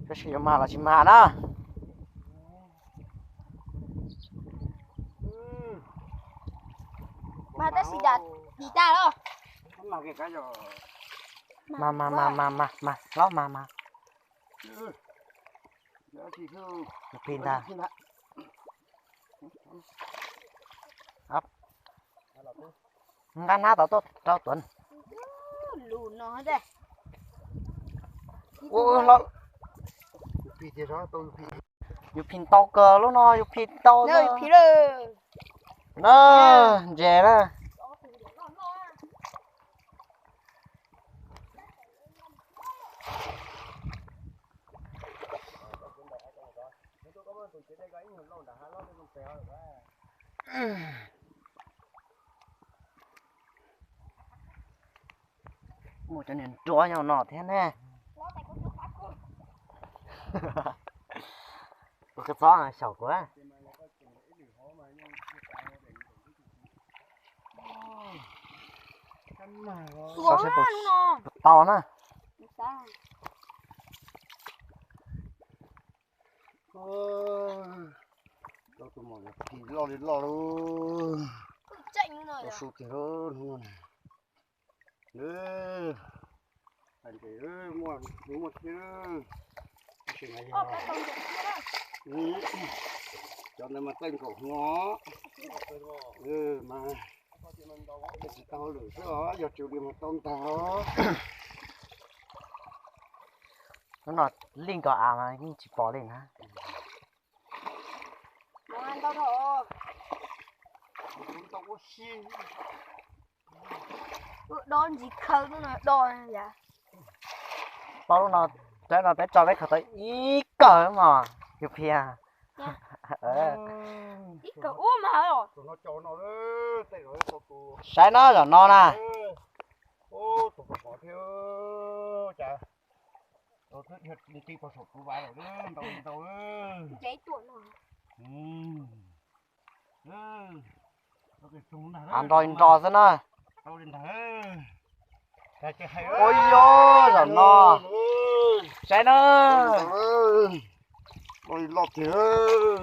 Tab sis yuav mag los tsis mag na. Mag tab sis yam dim tag lawm. Mag mag mag mag mag hlob mag mag. Phi ntag. Nqa hnab tau tuaj rau tuav. Ua hlob. Yus phim ntau kawg lub no, yus phim ntau na. Na, ntses na. Muaj cov niag nruab nyob no thiab ne. Ua koj txob xyaum kuv. Xyov seb puas tau na. Tus maum phim loj li loj lauj. Tau su tiag hnub no. Hais tias muaj, muaj thiab. Cov ntawd mas txaij nkaus hwv os. Mas tsis tau hauj lwm xwb os, yog tsum li mas tau ntag os. Hnub no lij nkaus av mas yeej tsis pom li na. Dob ntsis khaw lub no dob yam. Pab lub no, rab no peb tso peb khaws tau ib kawm mos, yus phiaj. Ib kawm ub mas. Saib na, zaum no na. Av nro nro xwb na. Ua yog zaum no. Saib na. Loj tiag.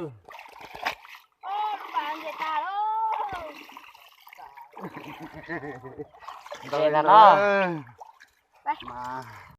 Ntses ntag no. Mas